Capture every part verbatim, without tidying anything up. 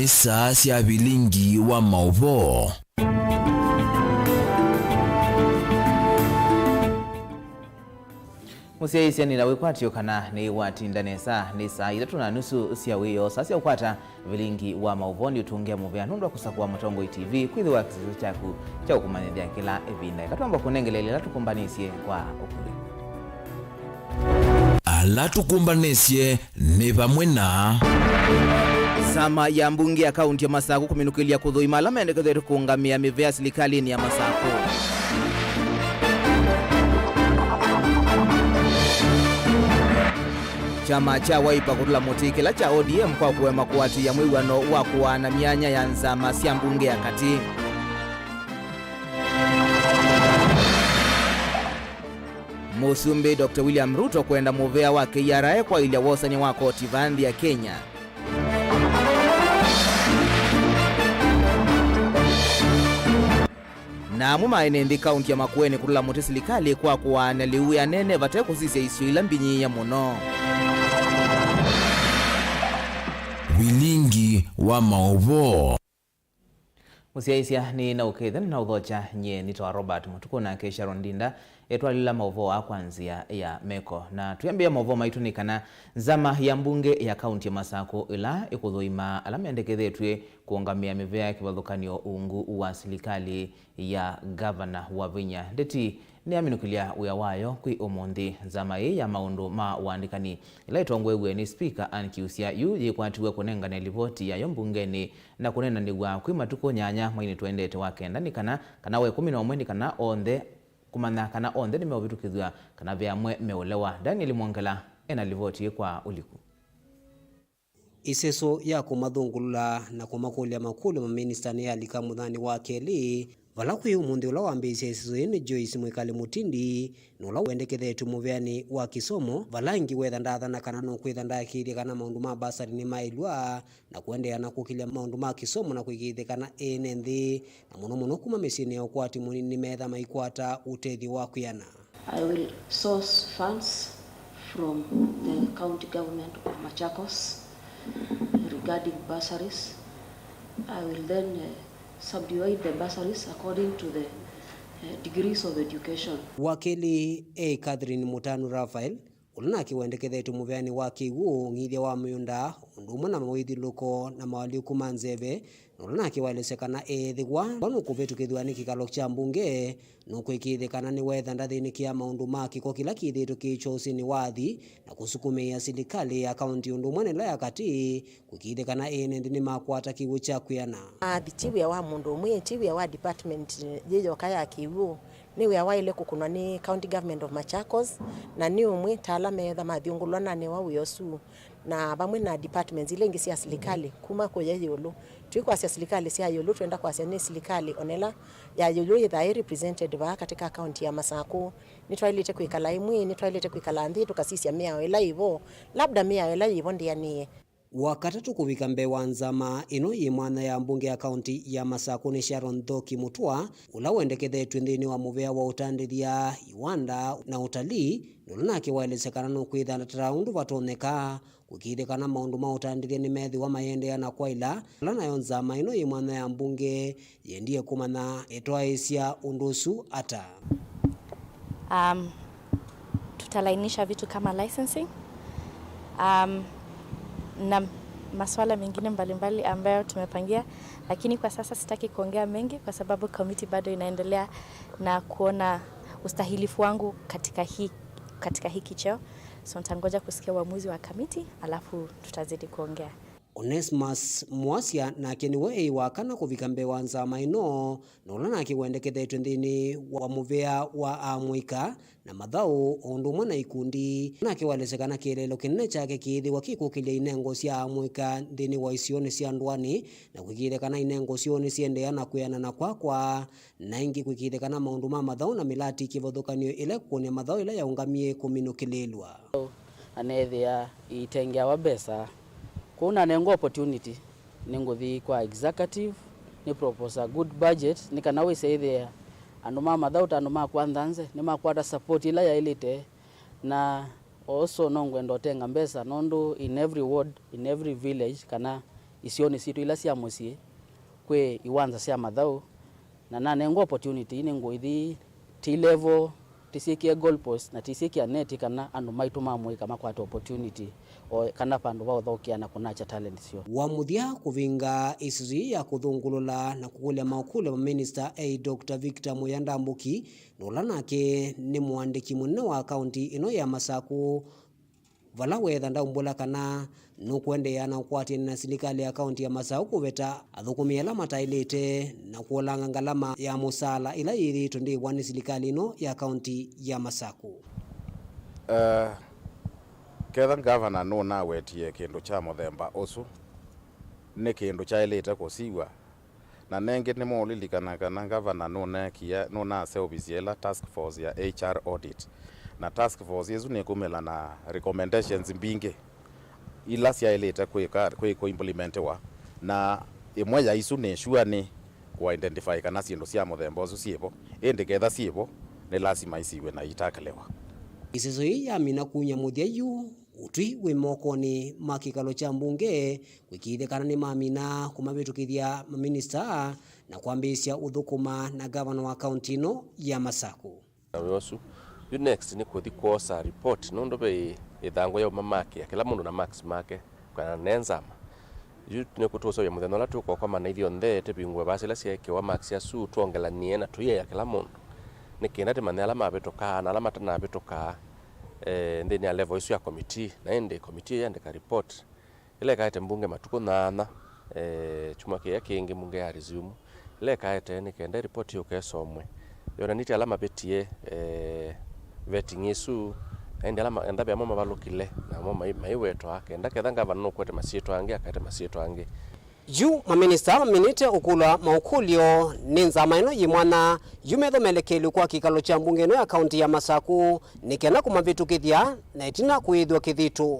Saa sya vilingi wa maũvoo. Mũsyaĩĩsya nĩ na wĩkwatyo kana nĩwatinda nesa. Nĩ saa ithatũ na nusu sya wĩoo, saa sya ũkwata vilingi wa maũvoo. Nĩ ũtũngĩa mũvea nũndũ wa kũsakũa Mũtongoi T V kwĩthĩwa kĩsese kyaku kya ũkũmanyĩthya kĩla ĩvinda. Eka twamba kũnengeleelya ala tũkũmbanĩsye kwa ũkuvĩ. Ala tũkũmbanĩsye nĩ vamwe na. Nzama ya mbunge ya kaunti ya Masakũ kũminũkĩlya kũthũima ala mendekethetwe kũũngamĩa mĩvea silikalĩnĩ ya Masakũ. Kyama kya Wiper kũtũla mũtĩ kĩla kya O D M kwa kũema kũatĩĩa mwĩw'ano wa kũaana myanya ya nzama sya mbunge ya katĩ. Mũsumbĩ Doctor William Ruto kwenda mũvea wa K R A kwaĩlya wosany'a wa koti vaa nthĩ ya Kenya. Na amwe ma ene nthĩ kaunti ya Makueni kũtũla mũtĩ silikalĩ kwa kũaana lĩu ya nene vate kũsisya isio ila mbinyĩĩe mũno. Vilingi wa maũvoo. Mũsyaĩĩsya nĩ na ũkethya na ũthokya, nyie nĩtawa Robert Mũtukũ, nake Sharon Ndinda etwalĩla maũvoo aa kwa nzĩa ya meko. Na twĩambĩĩa maũvoo maitũ nĩ kana nzama ya mbunge ya kaunti ya Masakũ ĩla ĩkũthũima ala mendekethetw'e kũũngamĩa mĩvea kĩvathũkany'o ungu wa silikalĩ ya Gavana Wavinya Ndeti nĩyaminũkĩlya wĩa wayo kwĩ ũmũnthĩ. Nzama ĩĩ ya maũndũ ma ũandĩkani ĩla ĩtongoew'e nĩ Spika Ann Kiusya yu yĩkwatiwe kũnengane livoti yayo mbungenĩ na kũneenanĩw'a kwĩ matukũ nyanya mweinĩ tũendete wa kenda nĩ kana, kana wa ĩkũmi na ũmwe nĩ kana onthe, kũmanya kana onthe nĩmeũvĩtũkĩthw'a kana ve amwe meũlewa. Daniel Mwongela ena livoti ĩĩ kwa ũliku. Ĩseso ya kũmathũngũlũla na kũmakũlya makũlyo maminista nĩyalika mũthanĩ wa kelĩ, vala kwĩ ũmũnthĩ ũla wambĩĩsya ĩseso yĩĩ nĩ Joyce Mwikali Mutindi, na ũla wendekethetw'e mũveanĩ wa kĩsomo, vala ĩngĩ wetha ndathana kana nũkwĩtha ndaĩkĩĩthye kana maũndũ ma basarĩ nĩmaĩlw'a, na kũendeea na kũkĩlya maũndũ ma kĩsomo na kũĩkĩĩthya kana ene nthĩ, na mũno mũno kuma mĩsyĩnĩ ya ũkwati mũnini, nĩmeetha maikwata ũtethyo wa kwĩana. I will source funds from the county government of Machakos regarding bursaries. I will then, uh, subdivide the bursaries according to the, uh, degrees of education. Wa kelĩ e Catherine Mutanu Raphael, ũla nake wendekethetw'e mũveanĩ wa kĩw'ũ, ũng'ithya wa mĩũnda, ũndũ ũmwe na mawĩthyũlũlũko na mawalyũku ma nzeve, na ũla nake waelesya kana eethĩwa nũkũvĩtũkĩthw'a nĩ kĩkalo kya mbunge, nũkwĩkĩĩthya kana nĩwetha ndathĩnĩkĩa maũndũ ma kĩko kĩla kĩthĩĩtwe kĩ kyosinĩ wa athi, na kũsukumĩĩa silikalĩ ya kaunti ũndũ ũmwe na ĩla ya katĩ kũĩkĩĩthya kana ene nthĩ nĩmakwata kĩw'ũ kya kwĩana. Athi ti wĩa wa mũndũ ũmwe, ti wĩa wa department yĩ yoka ya kĩw'ũ. Nĩ wĩa waĩle kũkũnwa nĩ County Government of Machakos, na nĩ ũmwe ta ala meetha mathyũngũlwa na anewa wĩa ũsu, na vamwe na departments ila ingĩ sya silikalĩ kuma kũya ĩũlũ. Tũikwasya silikalĩ sya ĩũlũ, twenda kwasya nĩ silikalĩ ona ĩla ya ĩũlũ yĩthaa ĩ represented vaa katika county ya Masakũ. Nĩtwaĩlĩte kwĩkala ĩmwe, nĩtwaĩlĩte kwĩkala nthĩ tũkasisya mĩao ĩla yĩvo, labda mĩao ĩla yĩvo ndĩanĩe. Wakatatũ kũvika mbee wa nzama ĩno yĩ mwanya ya mbunge ya kaunti ya Masakũ nĩ Sharon Nthoki Mũtua, ũla wendekethetw'e nthĩnĩ wa mũvea wa ũtandĩthya, iwanda na ũtalii, na ũla nake waelesya kana nũkwĩtha ndatata ũndũ vatonyeka kũĩkĩĩthya kana maũndũ ma ũtandĩthya nĩmethĩwa mayĩendeea na kwaĩla, vala nayo nzama ĩno yĩ mwanya ya mbunge yendie kũmanya ĩtwaĩĩsya ũndũ ũsu ata. Um, tutalainisha vitu kama licensing, um, na masuala mengine mbalimbali ambayo tumepangia, lakini kwa sasa sitaki kuongea mengi kwa sababu committee bado inaendelea na kuona ustahilifu wangu katika hii, katika hiki cheo. So nitangoja kusikia uamuzi wa committee, alafu tutazidi kuongea. Onesmus Mwasya nake nĩwe eĩ wa kana kũvika mbee wa nzama ĩno, na ũla nake wendekethetw'e nthĩnĩ wa mũvea wa amũika na mathaũ o ũndũ ũmwe na ikundi. Nake waelesya kana kĩeleelo kĩnene kyake kĩĩthĩwa kĩkũkĩlya inengo sya amũika nthĩnĩ wa isionĩ sya ndũanĩ, na kũĩkĩĩthya kana inengo syoo nĩsiendeea na kwĩana na kwakwa, na ĩngĩ kũĩkĩĩthya kana maũndũ ma mathaũ na mĩlati kĩvathũkany'o ĩla ĩkũkũnĩa mathaũ ĩla yaũngamie kũminũkĩlĩĩlw'a. Na neethĩa itengeawa mbesa. Kwoou nanengwa opportunity, nĩngũthi kwa executive, nĩ propose a good budget, nĩ kana wĩse ĩthĩa andũ ma mathaũ ta andũ ma kwa Nthanze nĩmakwata support ĩla yaĩlĩte. Na also no ngwenda ũtenga mbesa, nũndũ in every ward, in every village, kana isionĩ sitũ ila sya mũsyĩ, kwĩ iwanza sya mathaũ, na nanengwa opportunity ii nĩngũithi ti level, tisyĩkĩe goalpost, na tisyĩkĩa neti kana andũ maitũ ma mũika makwate opportunity, o kana vandũ va ũthokea na kũnakya talent syoo. Wa mũthya kũvinga ĩsisi ya kũthũngũlũla na kũkũlya maũkũlyo ma minista e Doctor Victor Muya Ndambuki, na ũla nake nĩ mũandĩki mũnene wa kaunti ĩno ya Masakũ, vala weetha ndaumbũla kana nũkũendeea na ũkwatĩanĩ na silikalĩ ya kaunti ya Masakũ kũveta athũkũmi ala mataĩlĩte na kũolanga ngalama ya mũsaala ĩla yĩthĩĩtwe ndĩĩvwa nĩ silikalĩ ĩno ya kaunti ya Masakũ. Eh, ketha ngavana nũnawetie kĩndũ kya mũthemba ũsu, nĩ kĩndũ kyaĩlĩte kũsiw'a. Na nengĩ nĩmũũlilikana kana ngavana nũneekie, nũnaseũvisye ĩla task force ya H R audit. Na task force ĩsu nĩkumĩla na recommendations mbingĩ ila syaĩlĩte kwĩka, kwĩ, kũimplimentiwa. Na ĩmwe ya isu nĩ sure nĩ kũidentify kana syĩndũ sya mũthemba ũsu syĩvo. Ĩndĩ ketha syĩvo, nĩ lasima isiw'e na itakelewa. Ĩsisũ ĩĩ yamina kunya mũthya yu, ũtwi wĩ mokonĩ ma kĩkalo kya mbunge kwĩkĩĩthya kana nĩmamina kũmavĩtũkĩthya maminista na kwambĩĩsya ũthũkũma na ngavana wa kaunti ĩno ya Masakũ. Na wĩa ũsu, yu next nĩ kũthi kwosa report, nũndũ ve ĩthangũ yauma mark ya kĩla mũndũ na marks make, kana ne nzama. Yu nĩkũtũũsũvya mũthenya ũla tũkũkomana ithyonthe, tũvingũe vasa ila syeekĩwa marks asu, twongelanie na tũiea kĩla mũndũ, nĩ kenda tũmanye ala mavĩtũkaa na ala matanavĩtũkaa, eh, nthĩnĩ ya level ĩsu ya committee. Na ĩndĩ committee ĩyandĩka report ĩla ĩkaete mbunge matukũ nyaanya, eh, kyumwa kĩya kĩngĩ mbunge ya resume. Ĩla ĩkaete nĩ kenda report yũka ĩsomwe, yonanĩtye ala mavĩtie, eh, vetting ĩsu, na ĩndĩ ala ma-, endavya mo mavalũkile, namo mai-, maiwetwa, kenda ketha ngavana nũkwete masyĩtwa angĩ, akaete masyĩtwa angĩ. Yu maminista maminĩte ũkũlwa maũkũlyo nĩ nzama ĩno yĩ mwanya yu methomelekelw'e kwa kĩkalo kya mbunge ĩno ya kaunti ya Masakũ nĩ kenda kũmavĩtũkĩthya na ĩtina kũĩthw'a kĩthitũ.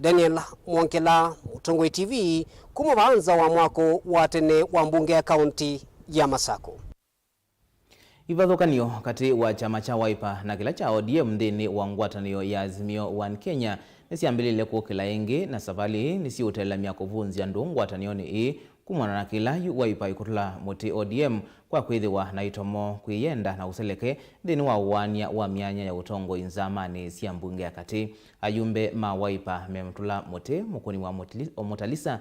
Daniel Mwongela, Mũtongoi T V, kuma vaa nza wa mwako wa tene wa mbunge ya kaunti ya Masakũ. Ivathũkan'yo katĩ wa kyama kya Wiper na kĩla kya O D M nthĩnĩ wa ngwatanĩo ya Azimio One Kenya nĩsyambĩlĩle kũkĩla ĩngĩ, na savalĩ ĩĩ nĩsiũtelemya kũvunzya andũ ngwatanĩonĩ ĩĩ kumana na kĩla yu Wiper ĩkũtũla mũtĩ O D M kwa kwĩthĩwa na ĩtomo kwĩyenda na ũseleke nthĩnĩ wa ũaany'a wa myanya ya ũtongoi nzamanĩ sya mbunge ya katĩ. Ayumbe ma Wiper memũtũla mũtĩ mũkũni wa Mũtali-, Mũtalisa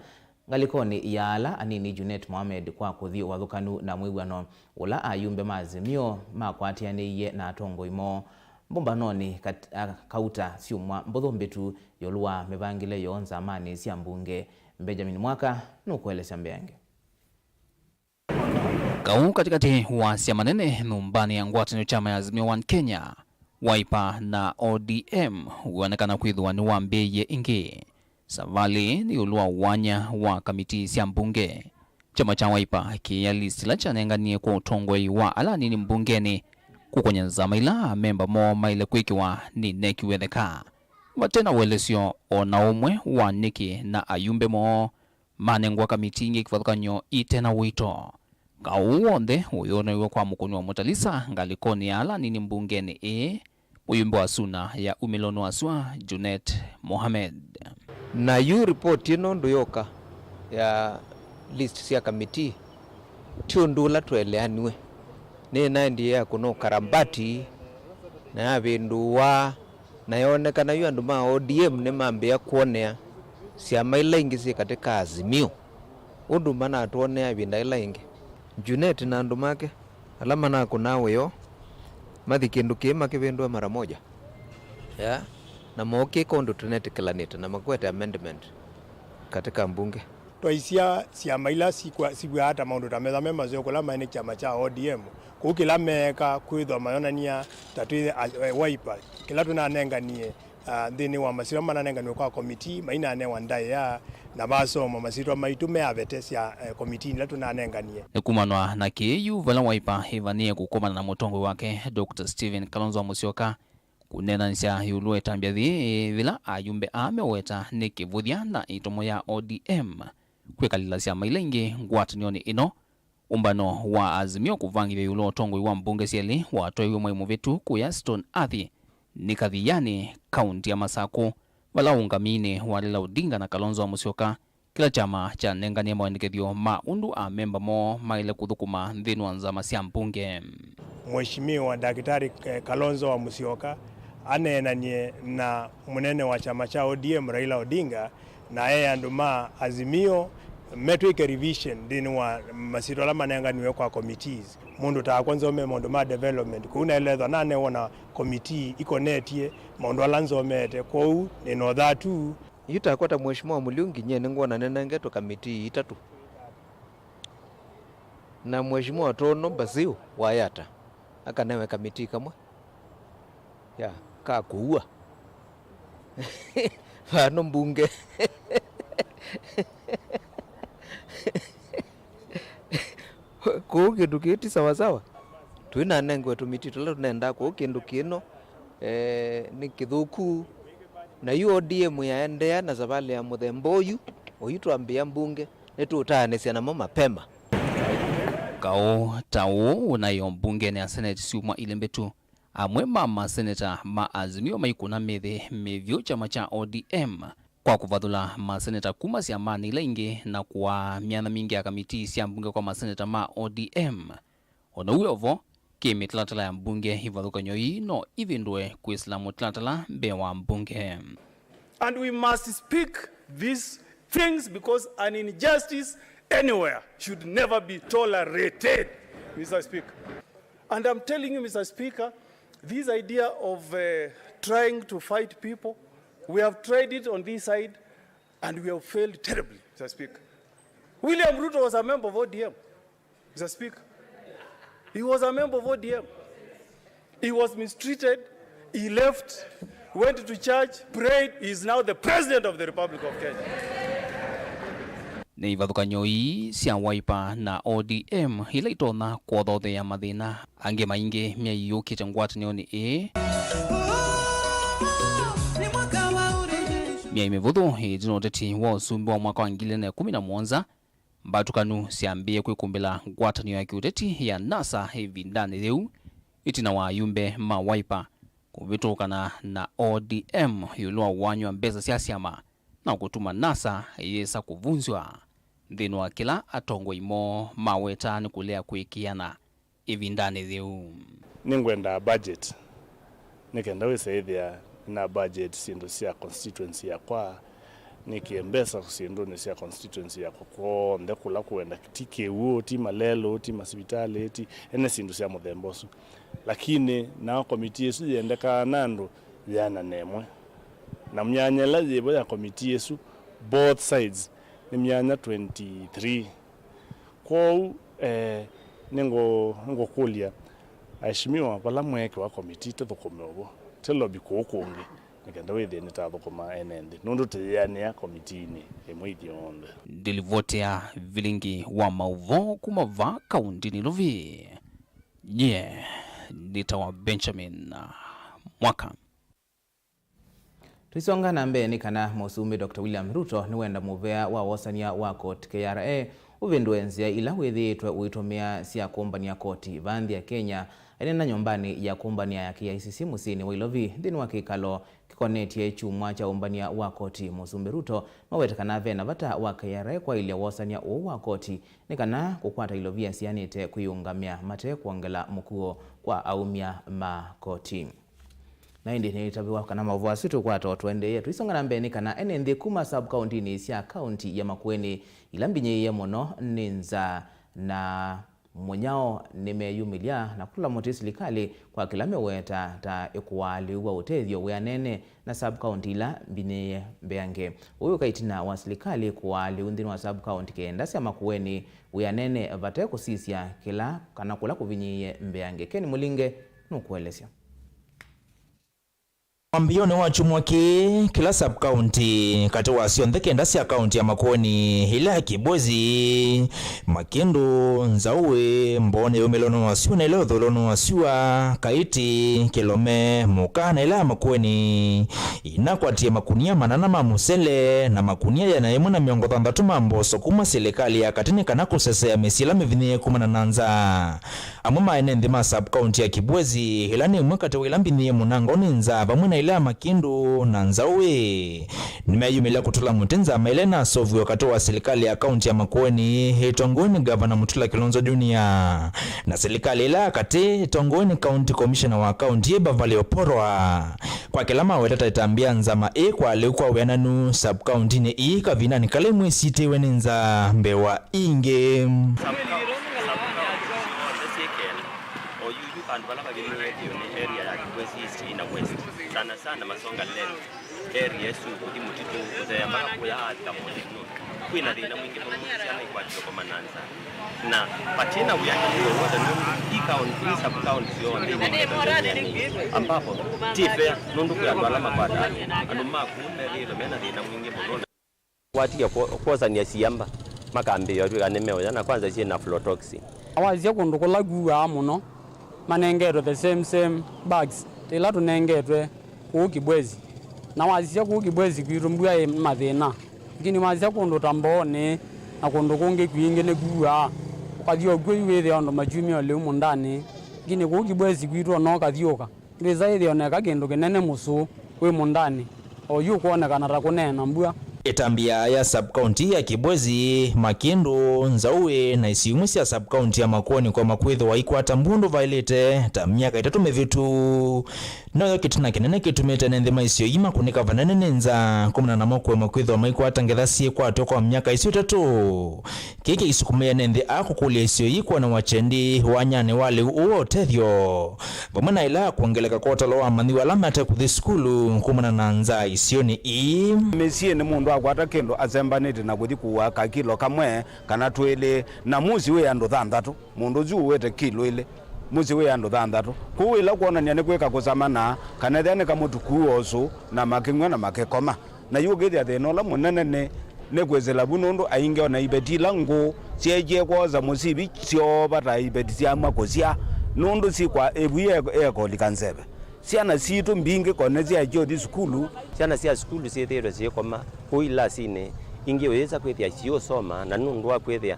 ngalĩkonĩ ya ala anini Junet Mohamed kwa kũthi ũvathũkanu na mwĩw'ano ũla ayumbe ma Azimio makwatĩanĩie na atongoi moo mbũmbanonĩ kat-, a, kauta syumwa mbũthũ mbĩtu ĩũlũ wa mĩvangĩle yoo nzamanĩ sya mbunge. Benjamin Mwaka nũkũelesya mbeange. Kaũ katĩkatĩ wa syama nene nyũmbanĩ ya ngwatanĩo kyama ya Azimio One Kenya, Wiper na O D M wĩonekana kwĩthĩwa nĩwambĩĩie ĩngĩ. Savalĩ nĩ ĩũlũ wa ũaany'a wa kamitii sya mbunge. Kyama kya Wiper kĩia list ĩla kyanenganie kwa ũtongoi wa ala anini mbungenĩ kũkony'a nzama ila amemba moo maĩle kwĩkĩwa nĩ nekiwetheka, vate na ũelesyo o na ũmwe wa nĩkĩ na ayumbe moo manengwa kamitii ingĩ kĩvathũkany'o ite na ũito. Kaũ w'onthe ũyonaiwe kwa mũkũni wa Mũtalisa ngalĩkonĩ ya ala anini mbungenĩ ĩĩ, mũyumbe wa suna ya umĩlonĩ wa sua, Junet Mohamed. Na yu report ĩno ndũyoka ya list sya kamitii, ti ũndũ ũla tũeleanw'e. Nĩnaendie ya kũna ũkarambati, na yavĩndũwa, na yoonekana yu andũ ma O D M nĩmambĩĩa kwonea syama ila ingĩ syĩ katĩ ka Azimio ũndũ manatwonea ĩvinda ĩla ĩngĩ. Junet na andũ make ala manakũnaa wĩoo mathi kĩndũ kĩĩ makĩvĩndũe mara moja. Yeah. Na mookĩka ũndũ tũnetĩkĩlanĩte na makwete amendment katĩ ka mbunge. Twaisya syama ila sikwa-, sivw'aa ta maũndũ ta mesa me maseo kũla maĩ nĩ kyama kya O D M. Kũu kĩla meeka kwĩthwa mayonany'a ta twĩ a-, e, Wiper, kĩla tũnanenganie, a, nthĩnĩ wa masyĩtwa mananenganiwe kwa komitii, mainanewa ndaĩa, na vasomwa masyĩtwa maitũ me avete sya, e, komitii ila tũnanenganie. Nĩ kumanwa na kĩĩ yu vala Wiper ĩvanĩe kũkomana na mũtongoi wake, Doctor Stephen Kalonzo Musyoka, kũneenanĩsya ĩũlũ wa ĩtambya yĩĩ, yĩla ayumbe aa meũweta nĩ kĩvũthya na ĩtomo ya O D M kwĩkalĩla syama ila ingĩ ngwatanĩonĩ ĩno. Ũmbano wa Azimio kũvangĩthya ĩũlũ wa ũtongoi wa mbunge syelĩ watwaiwe mwei mũvĩtu kũya Stone Athi nĩ Kathiani, kaunti ya Masakũ, vala ũngaminĩ wa Raila Odinga na Kalonzo Musyoka Kĩla kyama kyanenganie mawendekethyo ma ũndũ amemba moo maĩle kũthũkũma nthĩnĩ wa nzama sya mbunge. Mheshimiwa Daktari, eh, Kalonzo wa Musyoka aneenanie na mũnene wa kyama kya O D M, Raila Odinga, na e andũ ma Azimio metwĩke revision nthĩnĩ wa masyĩtwa ala manenganiwe kwa committees. Mũndũ takwa nzome maũndũ ma development, kũu naelethwa nanewa na committee ikonetye maũndũ ala nzomete, kwoou nĩ na ũthatu. Yu takwa ta Mheshimiwa Muliungi, nyie nĩngwona nĩnengetwe kamitii itatũ. Na Mheshimiwa Tono Basil wa Yata akanewe kamitii kamwe ya ka kũua. Vano mbunge. Kũu kĩndũ kĩu ti sawasawa. Twĩnanengewe tũmitii tũla tũnendaa kũu kĩndũ kĩno, eh, nĩ kĩthũku. Na yu O D M yaendeea na savalĩ ya mũthemba ũyu, oyu twambĩĩa mbunge, nĩtũũtaanĩsya namo mapema. Kaũ ta ũũ ũnaĩ o mbungenĩ ya Senate syumwa ilĩ mbĩtu, amwe ma maseneta ma Azimio maikũna mĩthĩ mĩvyũ kyama kya O D M kwa kũvathũla maseneta kuma syamanĩ ila ingĩ na kũaa myanya mingĩ ya kamitii sya mbunge kwa maseneta ma O D M. O na ũu wĩ o vo, kĩ mĩtalatala ya mbunge, ivathũkany'o ii no ivĩndũe kwĩsĩla mũtalatala mbee wa mbunge. And we must speak these things because an injustice anywhere should never be tolerated, Mister Speaker. And I'm telling you, Mister Speaker, this idea of, uh, trying to fight people, we have tried it on this side and we have failed terribly, Mister Speaker. William Ruto was a member of O D M. Mister Speaker, he was a member of O D M. He was mistreated. He left, went to church, prayed. He is now the president of the Republic of Kenya. Nĩ ivathũkany'o ii sya Wiper na O D M ila itonya kũthothea mathĩna angĩ maingĩ myai yũkĩte ngwatanĩonĩ ĩĩ. Myai mĩvũthũ ĩtina ũteti wa ũsumbĩ wa mwaka wa ngili ilĩ na ĩkũmi na mũonza, mbatũkanu syambĩĩe kwĩkũmbĩla ngwatanĩo ya kĩũteti ya NASA ĩvindanĩ yĩu, ĩtina wa ayumbe ma Wiper kũvĩtũkana na O D M ĩũlũ wa ũany'o wa mbesa sya syama, na kũtuma NASA yĩsa kũvunzw'a nthĩnĩ wa kĩla atongoi moo mawetaa nĩ kũlea kũĩkĩĩana ĩvindanĩ yĩu. Nĩngwendaa budget nĩ kenda wĩse ĩthĩa nĩna budget syĩndũ sya constituency yakwa, nĩkĩe mbesa syĩndũnĩ sya constituency yakwa kw'onthe kũla kũenda, ti kĩw'ũ, ti malelũ, ti masivitalĩ, ti ene syĩndũ sya mũthemba ũsu. Lakini nao komitii ĩsu yĩendekaa na andũ yĩana na ĩmwe, na myanya ĩla yĩvo ya komitii ĩsu, both sides, nĩ myanya twenty-three. Kwoou, eh, nĩngũ-, nĩngũkũlya aheshimiwa vala mweekĩwa komitii tũthũkũme ũvo, ti lobby kũũ kũngĩ, nĩ kenda wĩthĩe nĩtathũkũma ene nthĩ, nũndũ tũyĩanĩa komitiinĩ ĩmwe ithyonthe. Ndĩlivotea vilingi wa maũvoo kuma vaa kaũndĩnĩ Nairobi, nyie nĩtawa Benjamin Mwaka. Tũisonga na mbee nĩ kana Mũsumbĩ Doctor William Ruto nĩwenda mũvea wa wosany'a wa koti, K R A, ũvĩndũe nzĩa ila wĩthĩĩtwe ũitũmĩa sya kũmbany'a koti vaa nthĩ ya Kenya. Aineena nyũmbanĩ ya kũmbany'a ya K I C C mũsyĩnĩ wa Ilovi nthĩnĩ wa kĩkalo kĩkonetye kyumwa kya ũmbany'a wa koti, Mũsumbĩ Ruto nũwete kana ve na vata wa K R A kwaĩlya wosany'a ũũ wa koti nĩ kana kũkwata Ilovi asianĩte kwĩyũngamya mate kwongela mũkuo kwa aumya ma koti. Na ĩndĩ nĩtavĩwa kana maũvoo asu tũkwata o tũendeea. Tũisonga na mbee nĩ kana ene nthĩ kuma sub-kaũntinĩ sya kaũnti ya Makueni ila mbinyĩĩe mũno nĩ nzaa na mũnyao nĩmeyumĩlya na kũla mũtĩ silikalĩ kwa kĩla meweta ta ĩkũaa lĩu wa ũtethyo wĩanene na sub-kaũnti ila mbinyĩĩe mbeange. Ũu ũka ĩtina wa silikalĩ kũaa lĩu nthĩnĩ wa sub-kaũnti kenda sya Makueni wĩanene vate kũsisya kĩla kana kũla kũvinyĩĩe mbeange. Ken Mũlinge nũkũelesya. Mwambĩĩonĩ wa kyumwa kĩĩ, kĩla sub-kaũnti katĩ wa syonthe kenda sya kaũnti ya Makueni, ĩla ya Kibwezi, Makĩndũ, Nzaũĩ, Mbooni yũmĩlwa nĩ wa syũa na ĩla ĩthũlwa nĩ wa syũa, Kaiti, Kĩlome, Mũka na ĩla ya Makueni, inakwatie makunia manana ma mũsele na makunia ĩana yĩmwe na mĩongo thanthatũ ma mboso kuma silikalĩ ya katĩ nĩ kana kũsesea mĩsyĩ ĩla mĩvinyĩĩe kumana na nzaa. Amwe ma ene nthĩ ma sub-kaũnti ya Kibwezi, ĩla nĩ ĩmwe katĩ wa ila mbinyĩĩe mũnango nĩ nzaa, vamwe na ĩla ya Makĩndũ na Nzaũĩ. Nĩmeyumĩlya kũtũla mũtĩ nzama ĩla ĩnasoviwe katĩ wa silikalĩ ya kaunti ya Makueni ĩtongoew'e nĩ Gavana Mutula Kilonzo Junior na silikalĩ ĩla ya katĩ ĩtongoew'e nĩ County Commissioner wa kaunti ĩĩ Beverly Oporwa. Kwa kĩla maweta ta ĩtambya nzama ĩĩ kwa lĩu kwa wĩananu sub-kauntinĩ ii kavindanĩ kala imwe syĩtĩwe nĩ nzaa mbee wa ingĩ. Sub-county, sub-county syonthe syĩ Kenya. Oyuyu vandũ vala vavĩlĩlwe vyũ nĩ area ya Kibwezi East na West. Sana sana Masonga Lane. Area ĩsu kũthi mũtitũ, kũtheea mpaka kũya Athikamone. Kwĩna thĩna mwingĩ mũno, syana ikwatĩtwe kũmana nzaa. Na vatina wĩanĩo w'o w'onthe nũndũ i county, i sub-county syonthe nĩngetha ambapo ti fair nũndũ kwĩ andũ ala makwataa andũ ma kũu methĩĩtwe mena thĩna mwingĩ mũno. Watie kwo-, kwosany'a siamba, makambĩĩa ũtw'ĩka nĩmeũya, na kwanza syĩ na aflatoxin. Na wasisya kũndũ kũla kuaa mũno, manengetwe the same, same bags ta ila tũnengetwe kũu Kibwezi. Na wasisya kũu Kibwezi kwitũ mbua ĩ mathĩna, lakini wasisya kũndũ ta Mbooni na kũndũ kũngĩ kwingĩ nĩkuaa. Ũkathi o kw'o yu wĩthĩa andũ makyumĩa o lĩu mũndanĩ, lakini kũu Kibwezi kwitũ ona ũkathyũũka, ndwĩsa ĩthĩa oneka kĩndũ kĩnene mũsũũ wĩ mũndanĩ, o yu ũkwonekana ta kũneena mbua. Ĩtambya ya sub-county ya Kibwezi, Makĩndũ, Nzaũĩ na isio imwe sya sub-county ya Makueni kwoma kwĩthĩwa ikwata mbua ũndũ vaĩlĩte ta myaka ĩtatũ mĩvĩtu, noyo kĩtina kĩnene kĩtumĩte ene nthĩ ma isio ii makũnĩka vanene nĩ nzaa kumana namo kũema kwĩthĩwa maikwata ngetha syĩkwatw'a kwa myaka ĩsu ĩtatũ. Kĩĩ kĩisukumĩe ene nthĩ aa kũkũlya isio ii kwona wachendi wanyanĩ wa lĩu ũũ wa ũtethyo, vamwe na ĩla ya kwongeleka kwa ũtalo wa amanyĩw'a ala mate kũthi sukulu kumana na nzaa isionĩ ii. Mĩsyĩnĩ mũndũ akwata kĩndũ asembanĩtye na kũthi kũua kakilo kamwe kana twĩlĩ, na mũsyĩ wĩ andũ thanthatũ, mũndũ ũsu ũwĩte kilo ilĩ, mũsyĩ wĩ andũ thanthatũ. Kwoou ĩla kwonany'a nĩ kwĩka kũsamana, kana ethĩa nĩ kamũtukũ ũsu, na makĩnyw'a na makĩkoma. Na yu ũkĩthĩa thĩna ũla mũnene nĩ, nĩ kwĩsĩla vu, nũndũ aingĩ o na iveti ila ngũũ syeekie kwosa mũsivi syoo vata iveti syamwa kũsya, nũndũ syĩ kwa ĩvu ye-, yekolika nzeve. Syana sitũ mbingĩ kone syaekie ũthi sukulu. Syana sya sukulu syĩthĩĩtwe syĩkoma kũu ilasinĩ, ingĩ ũyĩsa kwĩthĩa siũsoma, na nũndũ wa kwĩthĩa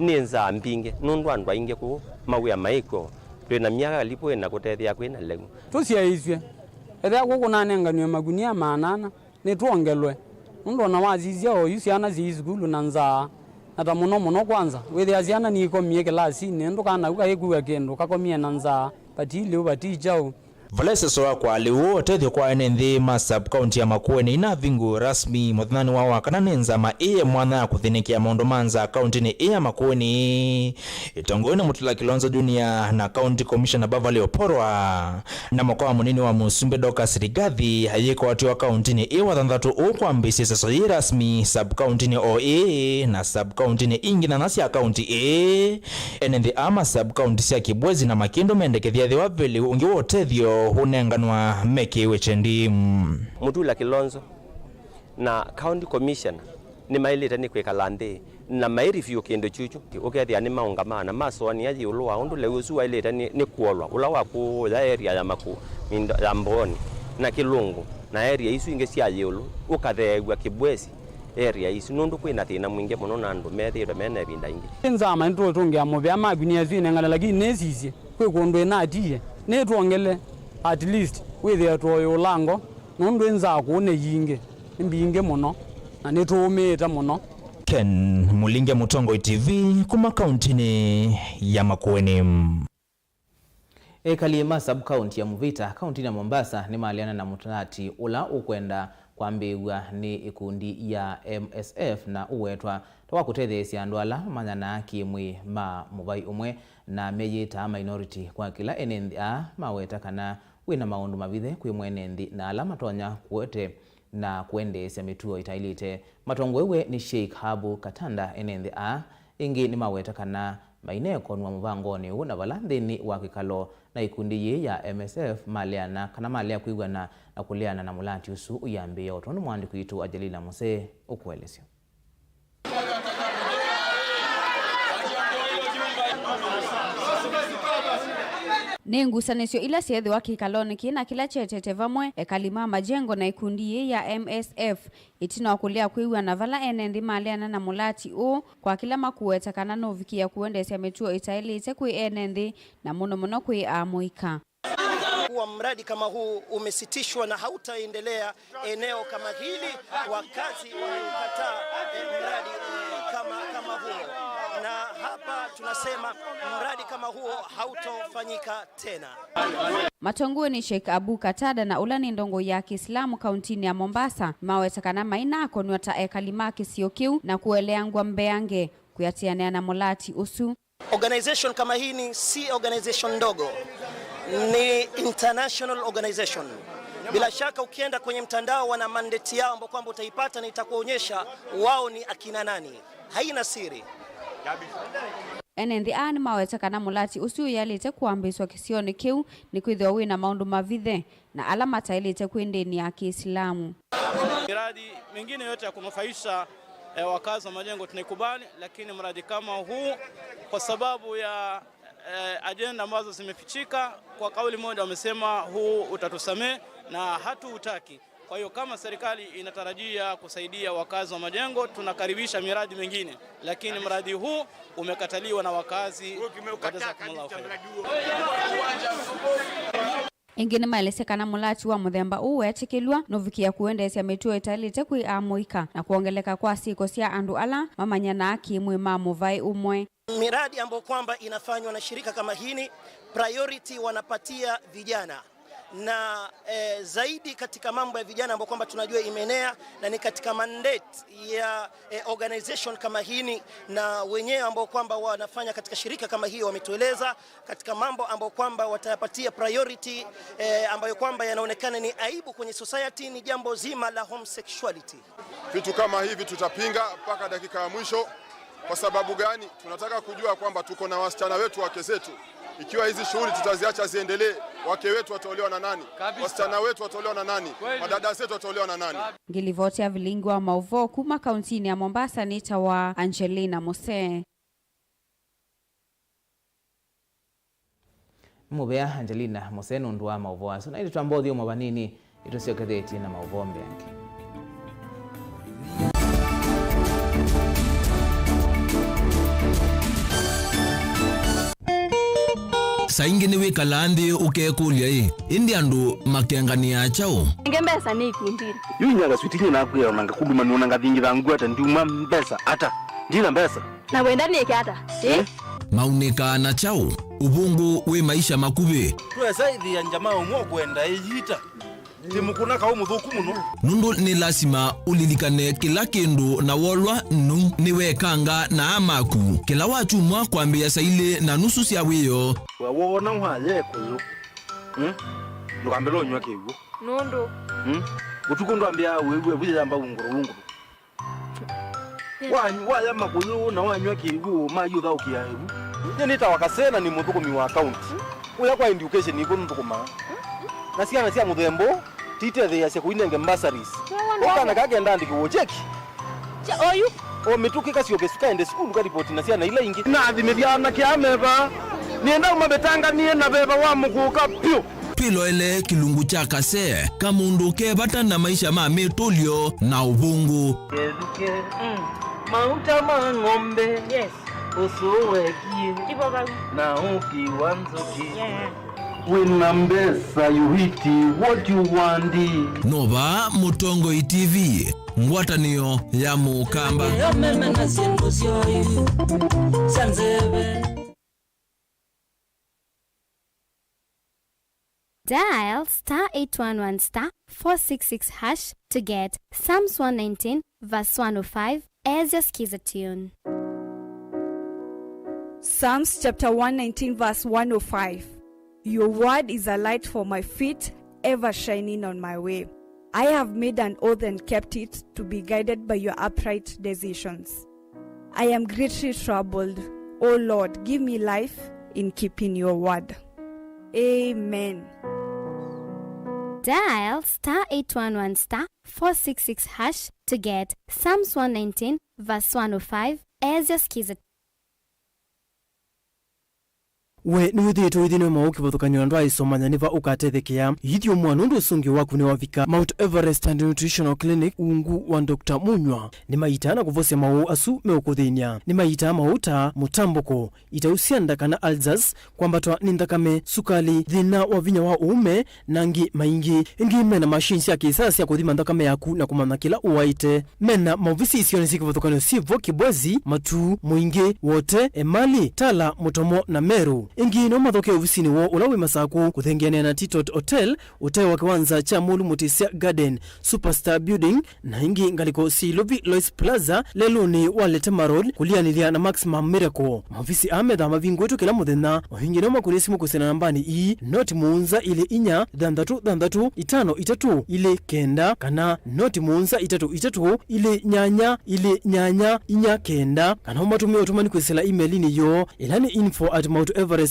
nĩ nzaa mbingĩ, nũndũ andũ aingĩ kũu mawĩa maĩ kw'o, twĩ na myaka kalipũ ĩna kũtethĩa kwĩ na lĩu. Tũsyaĩĩsw'e, ethĩa kũkũnanenganiwe makunia maana ana, nĩtwongelwe, nũndũ o na wasisya oyu syana syĩ sukulu na nzaa, na ta mũno mũno kwanza, wĩthĩa syana niikomie kĩlasinĩ, ndũkana u kaikũw'a kĩndũ kakomie na nzaa, vati lĩu, vati kyaũ. Vala ĩseso wa kwa lĩu ũtethyo kwa ene nthĩ ma sub-county ya Makueni inavingũwe rasmi mũthenyanĩ wa wakana nĩ nzama ĩĩ ya mwanya ya kũthĩnĩkĩa maũndũ ma nzaa kauntinĩ ĩĩ ya Makueni, ĩtongoew'e nĩ Mutula Kilonzo Junior na County Commissioner Beverly Oporwa. Na mũka wa mũnini wa mũsumbĩ Dorcas Rigathi ayĩkwatiwa kauntinĩ ĩ wa thanthatũ ũũ kwambĩĩsya ĩseso yĩ rasmi sub-kauntinĩ o ĩĩ na sub-kauntinĩ ingĩ nyanya sya kaunti ĩĩ. Ene nthĩ aa ma sub-kaunti sya Kibwezi na Makĩndũ mendekethya ethĩwa ve lĩu ũngĩ wa ũtethyo ũnenganwa mekĩĩwe kyendi. Mutula Kilonzo na County Commissioner nĩmaĩlĩte nĩ kwĩkala nthĩ na maĩreview kĩndũ kyũkyu. Ũkethĩa nĩmaũngamaa na masũanĩa ĩũlũ wa ũndũ lĩu ũsu waĩlĩte nĩ, nĩ kũolwa, ũla wa kũũya area ya Maku-, Mindo-, ya Mbooni na Kĩlũngũ na area isu ingĩ sya ĩũlũ, ũkatheew'a Kibwezi area isu, nũndũ kwĩ na thĩna mwingĩ mũno na andũ methĩĩtwe me na ĩvinda ingĩ. Nzama nĩtũũtũngĩa mũvea makunia asu inengane, lakini nĩsisye kwĩ kũndũ ĩnatiie, nĩtwongele at least wĩthĩe tũoyũlango. Nũndũ ĩ nzaa kũũ nĩ yingĩ, nĩ mbingĩ mũno, na nĩtũũmĩĩte mũno. Ken Mũlinge, Mũtongoi T V, kuma kauntinĩ ya Makueni. Ekali ma sub-county ya Mvita, kauntinĩ ya Mombasa, nĩmaleana na mũtalati ũla ũkwenda kwambĩĩw'a nĩ ĩkundi ya M S F na ũwetwa ta wa kũtetheesya andũ ala mamanyanaa kĩ-mwĩĩ ma mũvai ũmwe na meyĩtaa minority, kwa kĩla ene nthĩ aa maweta kana wĩ na maũndũ mavithe kwĩ mwene nthĩ na ala matonya kũete na kũendeesya mĩtuo ĩtaĩlĩte. Matongoew'e nĩ Sheikh Habu Katanda, ene nthĩ aa ĩngĩ nĩmaweta kana maineekonw'a mũvangonĩ ũũ, na vala nthĩnĩ wa kĩkalo na ikundi yĩĩ ya M S F maleana kana malea kwĩw'ana na kũleana na mũlati ũsu ũyambĩĩa, o tondũ mwandĩki witũ Ajelina Musee ũkũelesya. Nĩ ngusanĩsyo ila syeethĩwa kĩkalonĩ kĩĩ na kĩla kyetete vamwe ekali ma majengo na ĩkundi yĩĩ ya M S F, ĩtina wa kũlea kwĩw'ana vala ene nthĩ maleana na mũlati ũũ, kwa kĩla makũweta kana nũvikĩĩa kũendeesya mĩtuo ĩtaĩlĩte kwĩ ene nthĩ, na mũno mũno kwĩ amũika. Wa mradi kama huu umesitishwa na hautaendelea eneo kama hili, wakazi wameukataa, eh, mradi, eh, kama, kama huu. Na hapa tunasema mradi kama huo hautofanyika tena. Matongoi nĩ Sheikh Abu Qatada na ũla nĩ ndongoi ya Kĩislamu kauntinĩ ya Mombasa, maweta kana mainakonw'a ta ekali ma kĩsio kĩu na kũeleangw'a mbeange kwĩatĩanĩa na mũlati ũsu. Organization kama hii ni si organization ndogo, ni international organization. Bila shaka ukienda kwenye mtandao wana mandate yao ambao kwamba utaipata na itakuonyesha wao ni akina nani. Haina siri. Ene nthĩ aa nĩmawete kana mũlati ũsu ũyaĩlĩte kũambĩĩswa kĩsionĩ kĩu nĩkwĩthĩwa wĩ na maũndũ mavithe na ala mataĩlĩte kwĩ ndĩni ya Kĩislamu. Miradi mingine yote ya kunufaisha, eh, wakazi wa Majengo tunaikubali, lakini mradi kama huu, kwa sababu ya, eh, ajenda ambazo zimefichika, kwa kauli moja wamesema huu utatusamehe na hatuutaki. Kwa hiyo kama serikali inatarajia kusaidia wakazi wa Majengo, tunakaribisha miradi mingine, lakini mradi huu umekataliwa na wakazi. Jazakumullahu khairan. Ĩngĩ nĩmaelesya kana mũlati wa mũthemba ũũ weetĩkĩlw'a nũvikĩĩa kũendeesya mĩtuo ĩtaĩlĩte kwĩ amũika na kwongeleka kwa syĩko sya andũ ala mamanyanaa kĩ-mwĩĩ ma mũvaĩ ũmwe. Miradi ambayo kwamba inafanywa na shirika kama hili, priority wanapatia vijana. Na, eh, zaidi katika mambo ya vijana ambayo kwamba tunajua imeenea na ni katika mandate ya, eh, organization kama hili, na wenyewe ambao kwamba wanafanya katika shirika kama hii wametueleza katika mambo ambayo kwamba watayapatia priority, eh, ambayo kwamba yanaonekana ni aibu kwenye society, ni jambo zima la homosexuality. Vitu kama hivi tutapinga mpaka dakika ya mwisho. Kwa sababu gani? Tunataka kujua kwamba tuko na wasichana wetu, wake zetu. Ikiwa hizi shughuli tutaziacha ziendelee, wake wetu wataolewa na nani? Kabisa. Wasichana wetu wataolewa na nani? Kweli. Madada zetu wataolewa na nani? Ngĩlivoti ya vilingi wa maũvoo kuma kauntinĩ ya Mombasa nĩtawa Angelina Mose. Nĩ mũvea Angelina Mose nũndũ wa maũvoo asu. Na ĩndĩ twamba ũthyũmũa vanini, ĩtũsyokethetye na maũvoo mbeange. Saa ingĩ nĩwĩkalaa nthĩ ũkekũlya, ĩ, ĩndĩ andũ makenganĩaa kyaũ? Nge mbesa nĩ ikundinĩ. Yu inya kaswiti nyina akwĩa ona ngakũluma nũna ngathingitha ngweta ndiuma mbesa ata? Ndina mbesa. Na wenda nĩke ata? Ĩ? Eh? Maunĩkaa na kyaũ? Ũvũngũ wĩ maisha makuvĩ. Twesa ĩthĩa njama ũmwe ũkwenda ĩyita. Ti mũkũna kaũ mũthũku mũno. Nũndũ nĩ lasima ũlilikane kĩla kĩndũ na wolwa nũu nĩwekanga na aa maku. Kĩla wakyumwa kwambĩĩa saa ilĩ na nusu sya wĩoo. We woona waya ĩkũyũ. Hmm? Ndũkambĩle ũnyw'a kĩw'ũ. Nũndũ? Hmm? Ũtukũ ndwambĩaa wĩw'e vu yĩyamba ungũrũ ungũrũ. Wa-, waya makũyũ na wanyw'a kĩw'ũ, maĩ ũthaũkĩa ĩvu. Nyie nĩtawa Kasena, nĩ mũthũkũmi wa kaunti. Ũya kwa education ĩkw'ũ nũthũkũmaa. Na syana sya mũthemba ũũ, titetheeasya kũinenge bursaries. Ũkana kaa kenda andĩkĩw'e cheki. Cha-, oyu? O mĩtũkĩ kasyoke sukaende sukulu karipoti na syana ila ingĩ. Nathimĩthya anake aa me vaa. Nĩenda ũmavĩtanganĩe na veva wa mũkũka vyũ. Twĩloele kĩlungu kya kasee, kamũndũ ke vata na maisha ma mĩtũlyo na ũvũngũ. Kethukĩ. Mm. Mauta ma ng'ombe. Yes. Ũsũũ wekie. Ivo vau. Na ũki wa nzũkĩ. Yeah. Wĩna mbesa, you eat what you want. No vaa Mũtongoi T V, ngwatanĩo ya Mũkamba. Yo meme na syĩndũ syoĩ sya nzeve. Dial star eight one one star four six six hash to get Psalms one nineteen verse one oh five as your Skiza tune. Psalms chapter one nineteen verse one oh five. Your word is a light for my feet, ever shining on my way. I have made an oath and kept it, to be guided by your upright decisions. I am greatly troubled. O Lord, give me life in keeping your word. Amen. Dial star eight one one star four six six hash to get Psalms one nineteen verse one oh five as your Skiza. We nĩwĩthĩĩtwe ũithi nĩ maũũ kĩvathũkany'o na ndwaĩsomanya nĩ va ũkatethekea? Ithyũmũa nũndũ ũsũngĩo waku nĩwavika. Mount Everest and Nutritional Clinic, ungu wa Doctor Munywa, nĩmaitaa na kũvosya maũũ asu meũkũthĩny'a. Nĩmaitaa maũũ ta mũtambũko, itau sya nda kana ulcers, kwambatwa nĩ nthakame, sukali, thĩna wa vinya wa ũũme, na angĩ maingĩ. Ĩngĩ mena machine sya kĩsaa sya kũthima nthakame yaku na kũmanya kĩla ũwaĩte. Mena maovisi isionĩ syĩ kĩvathũkany'o syĩ vo Kibwezi, Matuu, Mwingĩ, Wote, Emali, Tala, Mũtomo, na Meru. Ĩngĩ no mathokee ovisinĩ woo ũla wĩ Masakũ, kũthengeanĩa na Titot Hotel, ũtaĩ wa kĩwanza kya Mũlu Mũtĩsya Garden, Superstar Building, na ĩngĩ ngalĩko syĩ Ilovi Lois Plaza, lelũnĩ wa Letema Road, kũlianĩlya na Maximum Miracle. Maovisi aa methaa mavingũĩtwe kĩla mũthenya. O ĩngĩ no makũnĩe simũ kwĩsĩla nambanĩ ii, noti mũonza ilĩ inya, thanthatũ thanthatũ, itano itatũ, ilĩ kenda, kana noti mũonza itatũ itatũ, ilĩ nyanya, ilĩ nyanya, inya kenda, kana ũmatũmĩe ũtũmani kwĩsĩla email-inĩ yoo, ĩla nĩ info at mounteverestcures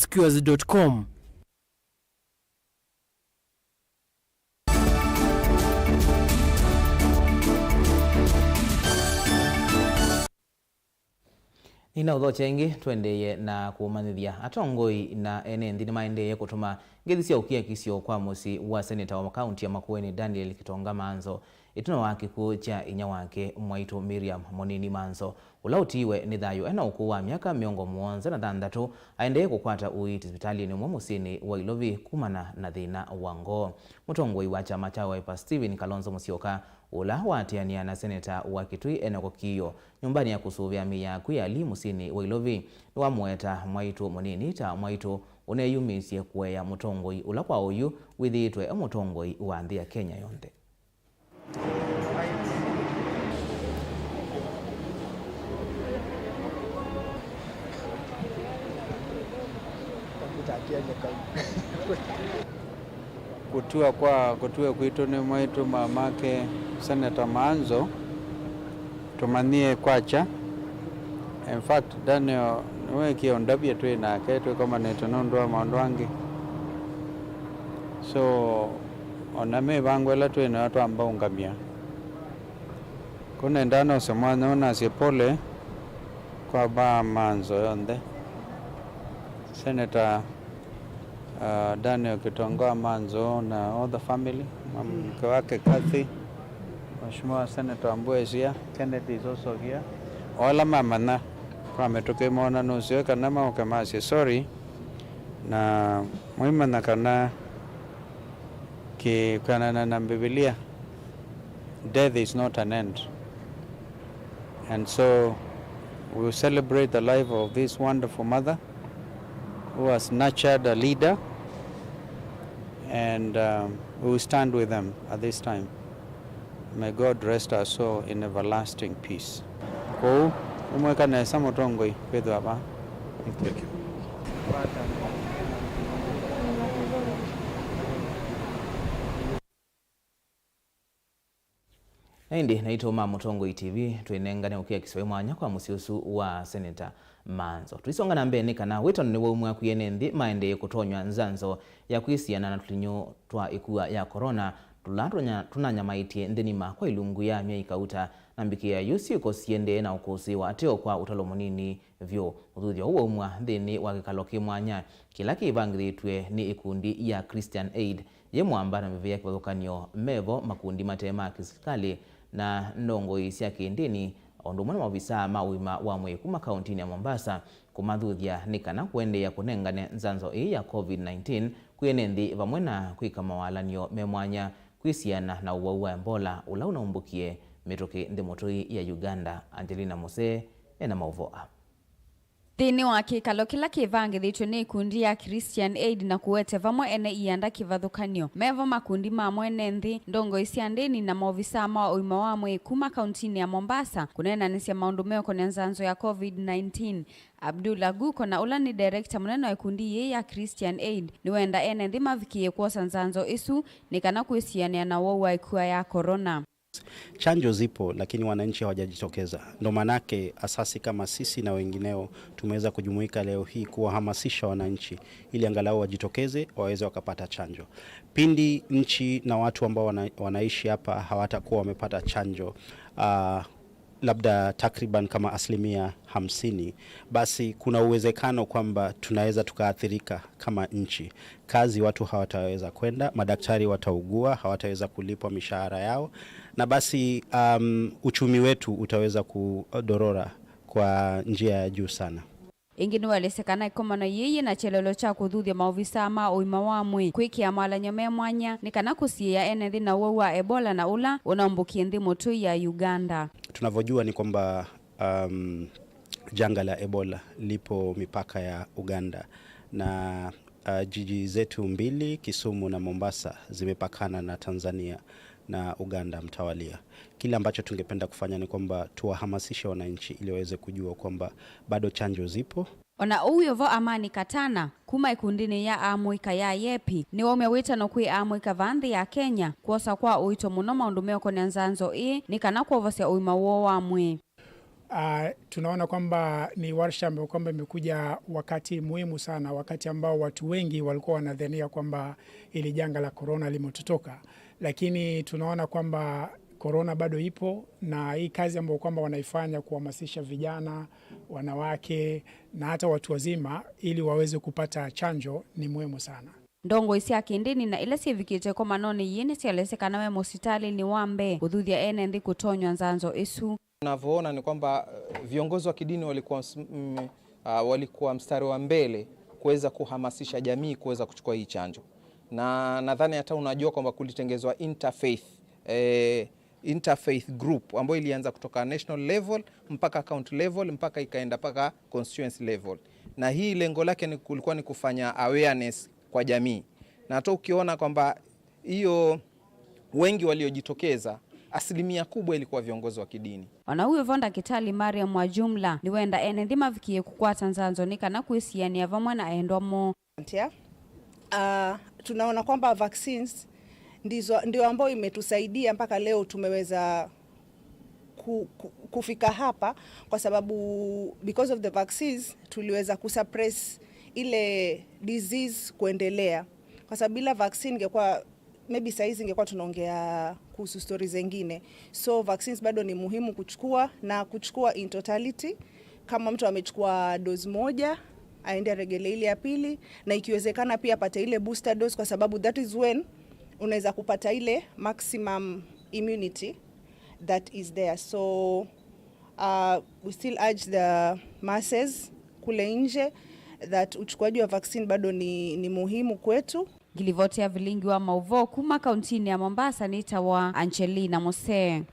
dot com. Nĩnaũthokya ĩngĩ, tũendeeye na kũmanyĩthya. Atongoi na ene nthĩ nĩmaendeeye kũtũma ngeithi sya ũkiakisyo kwa mũsyĩ wa seneta wa kaunti ya Makueni, Daniel Kitonga Manzo, ĩtina wa kĩkw'ũ kya inya wake, mwaitũ Miriam Mũnini Manzo, ũla ũtiiwe nĩ thayũ ena ũkũũ wa myaka mĩongo mũonza na thanthatũ, aendee kũkwata ũiiti sivitalĩnĩ ũmwe mũsyĩnĩ wa Ilovi kumana na thĩna wa ngoo. Mũtongoi wa kyama kya Wiper, Stephen Kalonzo Musyoka, ũla waatĩanĩa na seneta wa Kitui, Enock Kiio, nyũmbanĩ ya kũsũvĩa mĩĩ ya akw'ũ ya Lee mũsyĩnĩ wa Ilovi, nĩwamũweta mwaitũ Mũnini ta mwaitũ ũneeyumĩsye kũea mũtongoi ũla kwa oyu wĩthĩĩtwe e mũtongoi wa nthĩ ya Kenya yonthe. Kũtua kwa, kũtua kwitũ nĩ mwaitũ mamake Senator Manzo, tũmanyie kwakya. In fact, Daniel nĩweekie ũndavya twĩ nake twĩkomanĩte nũndũ wa maũndũ angĩ. So, ona mĩvango ĩla twĩ nayo twamba ũngamya. Kũu nendaa nose mwanya ũũ nasye pole kwa baa Manzo yonthe. Senator, uh, Daniel Kitonga Manzo na all the family, mke wake Kathy, Mheshimiwa Senator Wambua is here, Kennedy is also here. O ala mamanya kwa mĩtũkĩ moona nũseo kana maũke masye sorry, na mwĩmanya kana kĩkanana na Mbivilia, death is not an end. And so we will celebrate the life of this wonderful mother who has nurtured a leader, and um, we will stand with them at this time. May God rest her soul in everlasting peace. Kwoou, ũmwĩka nesa mũtongoi kwĩthĩwa vaa. Thank you. Na ĩndĩ naitũ ma Mũtongoi T V twĩnengane ũkiakisyo wĩ mwanya kwa mũsyĩ ũsu wa Senator Manzo. Tũisonga na mbee nĩ kana wĩtano nĩwaumw'a kwĩ ene nthĩ maendee kũtonywa nzanzo ya kwĩsiana na tũlinyũ twa ĩkua ya corona tũla tũnya-, tũnanyamaĩtye nthĩ nima kwa ilungu ya myei kauta, na mbikĩa yu syĩko siendee na ũkũsĩĩwa ateo kwa ũtalo mũnini vyũ. Ũthuthyo ũũ waumw'a nthĩnĩ wa kĩkalo kĩ mwanya kĩla kĩvangĩthĩtw'e nĩ ĩkundi ya Christian Aid yĩ Mwamba na mĩvĩa ya kĩvathũkany'o mevo, makundi mate ma kĩsilikalĩ na ndongoi sya kĩndĩni, o ũndũ ũmwe na maovisaa ma ũima wa mwĩĩ kuma kauntinĩ ya Mombasa, kũmathuthya nĩ kana kũendeea kũnengane nzanzo ĩĩ ya COVID nineteen kwĩ ene nthĩ, vamwe na kwĩka mawaalan'yo me mwanya kwĩsiana na ũwau wa Ebola ũla ũnaumbũkie mĩtũkĩ nthĩ mũtũi ya Uganda. Angelina Musee ena maũvoo aa. Nthĩnĩ wa kĩkalo kĩla kĩvangĩthĩtw'e nĩ ĩkundi ya Christian Aid na kũete vamwe ene ianda kĩvathũkany'o, mevo makundi ma mwene nthĩ, ndongoi sya ndĩni na maovisaa ma ũima wa mwĩĩ kuma kauntinĩ ya Mombasa kũneenanĩsya maũndũ meũkonea nzanzo ya COVID nineteen. Abdullah Guko, na ũla nĩ director mũnene wa ĩkundi yĩĩ ya Christian Aid, nĩwenda ene nthĩ mavikĩĩe kwosa nzanzo ĩsu nĩ kana kwĩsianĩa na ũwau wa ĩkua ya corona. Chanjo zipo, lakini wananchi hawajajitokeza. Ndo maanake asasi kama sisi na wengineo tumeweza kujumuika leo hii kuwahamasisha wananchi ili angalau wajitokeze, waweze wakapata chanjo. Pindi nchi na watu ambao wana-, wanaishi hapa hawatakuwa wamepata chanjo, ah, labda takriban kama asilimia hamsini, basi kuna uwezekano kwamba tunaweza tukaathirika kama nchi. Kazi, watu hawataweza kwenda, madaktari wataugua, hawataweza kulipwa mishahara yao, na basi, um, uchumi wetu utaweza kudorora kwa njia ya juu sana. Ĩngĩ nĩwaelesya kana ĩkomano yĩĩ yĩna kyelelo kya kũthuthya maovisaa ma ũima wa mwĩĩ kwĩkĩa mawalany'o me mwanya nĩ kana kũsiĩĩa ene nthĩ na ũwau wa Ebola na ũla ũnaumbũkie nthĩ mũtũi ya Uganda. Tunavyojua ni kwamba, um, janga la Ebola lipo mipaka ya Uganda na, uh, jiji zetu mbili, Kisumu na Mombasa, zimepakana na Tanzania na Uganda mtawalia. Kile ambacho tungependa kufanya ni kwamba tuwahamasishe wananchi ili waweze kujua kwamba bado chanjo zipo. O na ũu wĩ vo, Amani Katana, kuma ĩkundinĩ ya amũika ya YEPI, nĩwaumya wĩtano kwĩ amũika vaa nthĩ ya Kenya kwosa kwa ũito mũno maũndũ meũkonea nzanzo ĩĩ nĩ kana kwovosya ũima woo wa mwĩĩ. Ah, tunaona kwamba ni warsha ambayo kwamba imekuja wakati muhimu sana, wakati ambao watu wengi walikuwa wanadhania kwamba ili janga la corona limetutoka, lakini tunaona kwamba corona bado ipo, na hii kazi ambayo kwamba wanaifanya kuhamasisha vijana, wanawake na hata watu wazima ili waweze kupata chanjo ni muhimu sana. Ndongoi sya kĩndĩni na ila syĩvikĩte ĩkomanonĩ yĩĩ nĩsyaelesye kana me mũsitalĩnĩ wa mbee kũthuthya ene nthĩ kũtonywa nzanzo ĩsu. Unavyoona ni kwamba, eh, viongozi wa kidini walikuwa ms-, mm, ah, walikuwa mstari wa mbele kuweza kuhamasisha jamii kuweza kuchukua hii chanjo. Na nadhani hata unajua kwamba kulitengezwa interfaith, eh, interfaith group ambayo ilianza kutoka national level mpaka county level mpaka ikaenda mpaka constituency level. Na hii lengo lake ni, kulikuwa ni kufanya awareness kwa jamii. Na hata ukiona kwamba hiyo wengi waliojitokeza, asilimia kubwa ilikuwa viongozi wa kidini. O na ũu wĩ vo, Ndakĩtalĩ Mariam Mwajumla nĩwenda ene nthĩ mavikie kũkwata nzanzo nĩ kana kwĩsianĩa vamwe na endwa moo. Atia? Ah, tunaona kwamba vaccines ndizo, ndio ambayo imetusaidia mpaka leo tumeweza ku, ku, kufika hapa, kwa sababu because of the vaccines tuliweza kusuppress ile disease kuendelea, kwa sababu bila vaccine ingekuwa, maybe saizi ingekuwa tunaongea kuhusu stori zengine. So vaccines bado ni muhimu kuchukua, na kuchukua in totality. Kama mtu amechukua dose moja, aende aregelee ile ya pili, na ikiwezekana pia apate ile booster dose, kwa sababu that is when unaweza kupata ile maximum immunity that is there. So, uh, we still urge the masses kule nje that uchukuaji wa vaccine bado ni, ni muhimu kwetu. Ngilivoti ya vilingi wa mauvoo kuma kauntinĩ ya Mombasa nĩtawa Angelina Mose.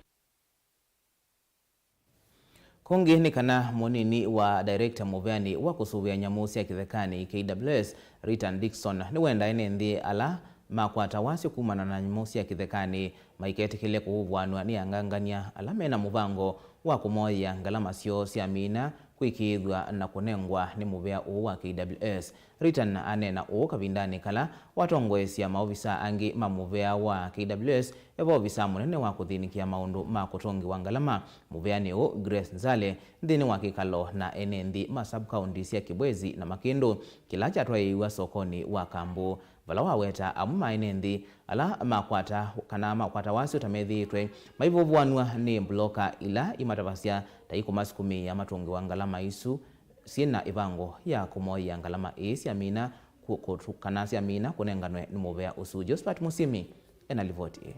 Kũngĩ nĩ kana mũnini wa director mũveanĩ wa kũsũvĩa nyamũ sya kĩthekanĩ, K W S, Ritan Dickson, nĩwenda ene nthĩ ala makwata wasyo kumana na nyamũ sya kĩthekanĩ maiketĩkĩle kũvũvũanw'a nĩ angangany'a ala mena mũvango wa kũmoea ngalama syoo sya mina kwĩkĩĩthw'a na kũnengwa nĩ mũvea ũũ wa K W S. Ritan aneena ũũ kavindanĩ kala watongoesya maovisaa angĩ ma mũvea wa K W S e vo ovisaa mũnene wa kũthĩnĩkĩa maũndũ ma kũtũngĩwa ngalama mũveanĩ ũũ, Grace Nzale, nthĩnĩ wa kĩkalo na ene nthĩ ma sub-county sya Kibwezi na Makĩndũ, kĩla kyatwaĩĩw'a sokonĩ wa Kambũ, vala waweta amwe ma ene nthĩ ala makwata, kana makwata wasyo ta methĩĩtwe maivũvũanw'a nĩ mbuloka ila imatavasya ta ikũmasukumĩĩa matũngĩwa ngalama isu syĩ na ĩvango ya kũmoea ngalama ii syamina kũ-, kũtu-, kana syamina kũnenganwe nĩ mũvea ũsu. Josephat Mũsyĩmi ena livoti ĩĩ.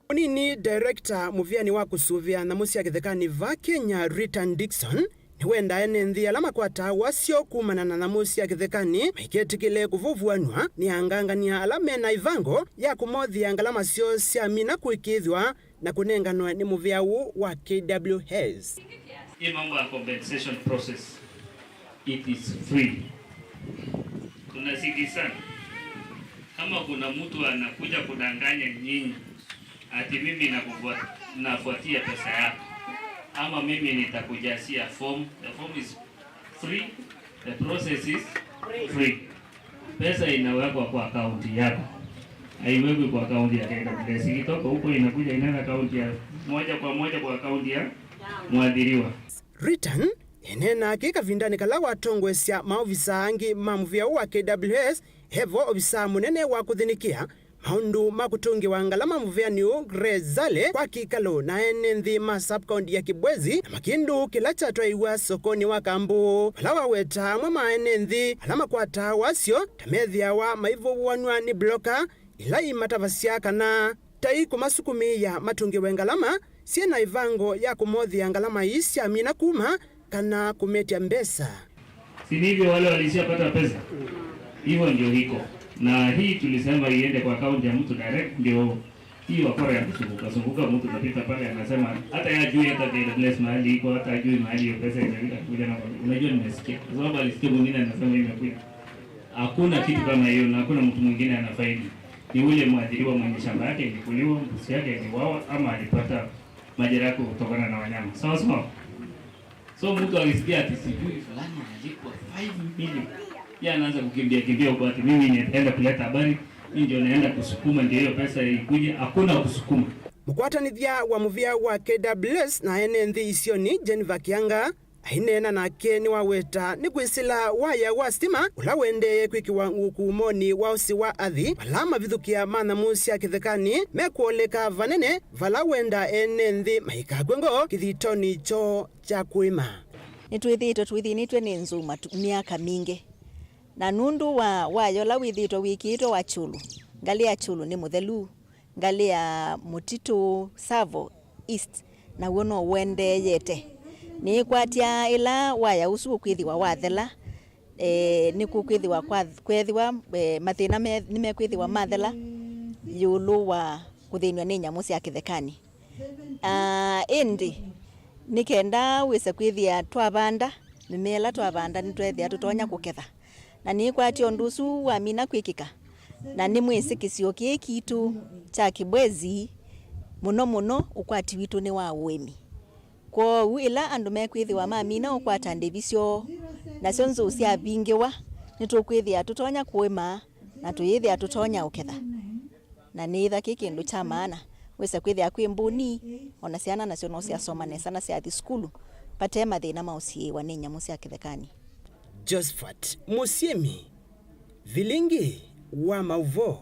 Mũnini director mũvĩanĩ wa kũsũvĩa nyamũ sya kĩthekanĩ va Kenya, Ritan Dickson, nĩwendaa ene nthĩ ala makwataa wasyo kumana na nyamũ sya kĩthekanĩ maiketĩkĩle kũvũvũanw'a nĩ angangany'a ala mena ĩvango ya kũmothĩa ngalama syoo syamina kũĩkĩĩthw'a na kũnenganwa nĩ mũvĩa ũũ wa K W S. Hii mambo ya compensation process, it is free. Tunasikizana. Kama kuna mtu anakuja kudanganya nyinyi ati mimi nakufua-, nafuatia pesa yako ama mimi nitakujasia form, the form is free, the process is free. Pesa inawekwa kwa akaunti yako, haiwekwi kwa akaunti ya K W S. Ikitoka huko inakuja inaenda akaunti ya, moja kwa moja kwa akaunti ya mwathiriwa. Ritan eneenaa kĩ kavindanĩ kala watongoesya maovisaa angĩ ma mũvĩa ũũ wa K W S, e vo ovisaa mũnene wa kũthĩnĩkĩa Maũndũ ma kũtũngĩwa ngalama mũvĩanĩ ũũ, Grace Zale kwa kĩkalo na ene nthĩ ma sub-county ya Kibwezi na Makindu kĩla kyatwaiwa sokonĩ wa Kambu, vala waweta amwe ma ene nthĩ ala makwataa wasyo ta methĩawa maivũvũanw'a nĩ bloka ila imatavasya kana tai kũmasukumĩĩa matũngĩwe ngalama syĩ na ĩvango ya kũmothĩa ngalama ii syamina kuma kana kũmetya mbesa. Si ni hivyo wale walishapata pesa? Hivyo ndio iko. Na hii tulisema iende kwa akaunti ya mtu direct, ndio hii wakora ya kuzunguka zunguka, mtu anapita pale anasema hata yeye hajui hata K W S mahali iko, hata hajui mahali hiyo pesa inafika kuja na, unajua, nimesikia. Kwa sababu alisikia mwingine anasema imekuja. Hakuna kitu kama hiyo na hakuna mtu mwingine anafaidi. Ni ule mwathiriwa mwenye shamba yake ilikuliwa, mbuzi yake iliwawa ama alipata majeraha kutokana na wanyama. Sawa sawa? So mtu akisikia ati sijui fulani analipwa five million, yeye anaanza kukimbia kimbia huko ati mimi nitaenda kuleta habari, mimi ndio naenda kusukuma ndio hiyo pesa ikuje. Hakuna kusukuma. Mũkwatanĩthya wa mũvĩa wa K W S na ene nthĩ isionĩ, Jennifer Kianga, aineena nake nĩwaweta nĩ kwĩsĩla waya wa sitima ũla wendee kwĩkĩwa ngukumonĩ wa ũsĩ wa athi vala mavithũkĩa ma nyamũ sya kĩthekanĩ mekũoleka vanene, vala wenda ene nthĩ maikakw'e ngoo kĩthitonĩ kyoo kya kũĩma. Nĩtwĩthĩĩtwe twĩthĩnĩtw'e nĩ nzuma tu-, myaka mingĩ. Na nũndũ wa waya ũla wĩthĩĩtwe wĩkĩĩtwe wa Kyũlũ, ngalĩ ya Kyũlũ nĩ mũthelu, ngalĩ ya Mũtitũ Savo East naw'o no ũendeeyete. Nĩĩkwatya ĩla waya ũsu ũkwĩthĩwa wathela, eh, nĩkũkwĩthĩwa kwa-, kwethĩwa, eh, mathĩna me-, nĩmekwĩthĩwa mathela ĩũlũ wa kũthĩnw'a nĩ nyamũ sya kĩthekanĩ. Ah, ĩndĩ nĩ kenda wĩse kwĩthĩa twavanda, mĩmea ĩla twavanda nĩtwethĩa tũtonya kũketha. Na nĩĩkwatya ũndũ ũsu wamina kwĩkĩka, na nĩ mwĩsĩkĩsyo kĩĩ kitũ kya Kĩbwezi, mũno mũno ũkwati witũ nĩ wa ũĩmi. Kwoou ĩla andũ mekwĩthĩwa mamina ũkwata ndĩvi syoo, nasyo nzũũ syavingĩwa, nĩtũkwĩthĩa tũtonya kũĩma na tũyĩthĩa tũtonya ũketha. Na nĩĩtha kĩ kĩndũ kya maana, wĩse kwĩthĩa kwĩ mbũni, o na syana nasyo no syasoma nesa na syathi sukulu vate mathĩna ma ũsiĩĩwa nĩ nyamũ sya kĩthekanĩ. Josephat Mũsyĩmi, vilingi wa maũvoo.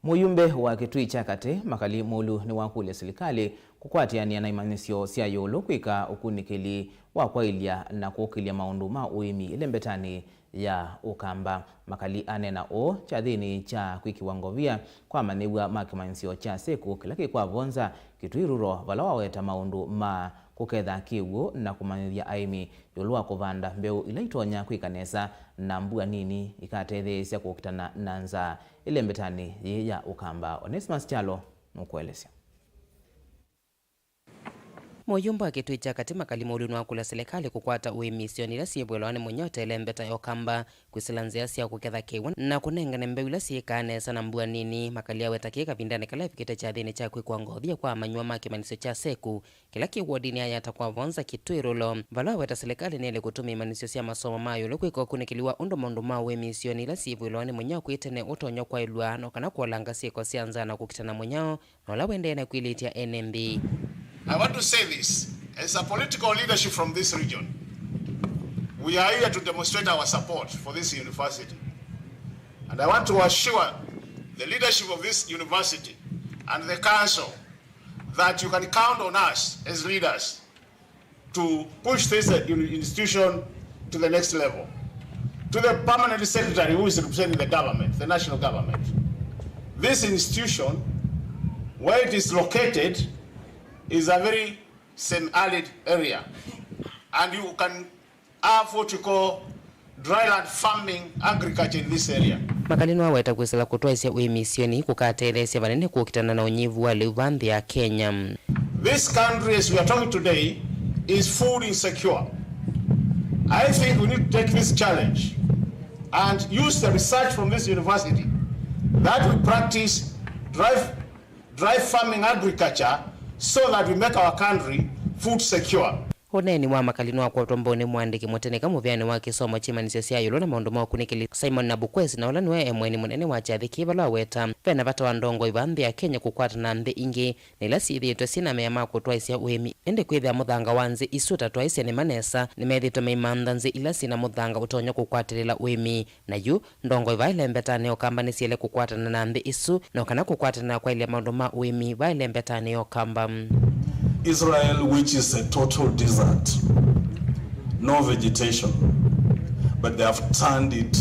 Mũyumbe wa Kĩtui kya Katĩ, Makali Mũlu, nĩwakũlya silikalĩ kũkwatĩanĩa na imanyĩsyo sya ĩũlũ kwĩka ũkunĩkĩli wa kwaĩlya na kũkĩlya maũndũ ma ũĩmi ĩlembetanĩ ya Ũkamba. Makali aneena ũũ kyathĩnĩ kya kwĩkĩwa ngovia kwa amanyĩw'a ma kĩmanyĩsyo kya SEKU kĩla kĩ kwa Vonza, Kitui Rural, vala waweta maũndũ ma kũketha kĩw'ũ na kũmanyĩthya aĩmi ĩũlũ wa kũvanda mbeũ ila itonya kwĩka nesa na mbua nini ikatetheesya kũkitana na nzaa ĩlembetanĩ yĩĩ ya Ũkamba. Onesmus Kyalo nũkũelesya. Mũyumbe wa Kĩtui kya Katĩ Makali Mũlu nĩwakũlya silikalĩ kũkwata ũĩmi isionĩ ila syĩvw'ĩlawa nĩ mũnyota ĩlembeta ya Ũkamba, kwĩsĩla nzĩa sya kũketha kĩw'ũ na kũnengane mbeũ ila syĩkaa nesa na mbua nini. Makali aweta kĩĩ kavindanĩ kala evikĩte kyathĩnĩ kya kwĩkwa ngovia kwa amanyĩw'a ma kĩmanyĩsyo kya SEKU kĩla kĩ wodinĩ ya Yatta kwa Vonza, Kitui Rural, vala aweta silikalĩ nĩĩle kũtũmĩa imanyĩsyo sya masomo ma ĩũlũ kwĩka ũkunĩkĩli wa ũndũ maũndũ ma ũĩmi isionĩ ila syĩvw'ĩlawa nĩ mũnyao kwĩ tene ũtonya kwaĩlw'a no kana kũolanga syĩko sya nzaa na kũkitana mũnyao na ũla ũendee na kwĩlĩtya ene nthĩ. I want to say this as a political leadership from this region. We are here to demonstrate our support for this university. And I want to assure the leadership of this university and the council that you can count on us as leaders to push this, uh, uni-, institution to the next level. To the permanent secretary who is representing the government, the national government, this institution, where it is located, is a very semi-arid area, and you can have what you call dryland farming agriculture in this area. Makali nĩwaweta kwĩsĩla kũtwaĩsya ũĩmi isionĩ kũkatetheesya vanene kũkitana na ũnyivu wa lĩu va nthĩ ya Kenya. This country, as we are talking today, is food insecure. I think we need to take this challenge and use the research from this university that we practice dry, dry farming agriculture so that we make our country food secure. Ũneeni wa makali nĩwakwatwa mbau nĩ mũandĩki mũteneka mũvĩanĩ wa kĩsomo kyĩ imanyĩsyo sya ĩũlũ na maũndũ ma ũkunĩkĩli, Simon Nabukwesi, na ũla nĩwe e mũeni mũnene wa kyathĩ kĩĩ, vala aweta ve na vata wa ndongoi vaa nthĩ ya Kenya kũkwatana na nthĩ ingĩ na ila syĩthĩĩtwe syĩ na mea ma kũtwaĩsya ũĩmi, ĩndĩ kwĩthĩa mũthanga wa nzĩ isu, ta twaĩsye nĩma nesa, nĩmethĩĩtwe maimantha nzĩ ila syĩ na mũthanga ũtonya kũkwatĩlĩla ũĩmi. Na yu, ndongoi vaa ĩlembetanĩ ya Ũkamba nĩsiele kũkwatana na nthĩ isu, no kana kũkwatana na kwaĩlya maũndũ ma ũĩmi vaa ĩlembetanĩ ya Ũkamba. Israel, which is a total desert, no vegetation, but they have turned it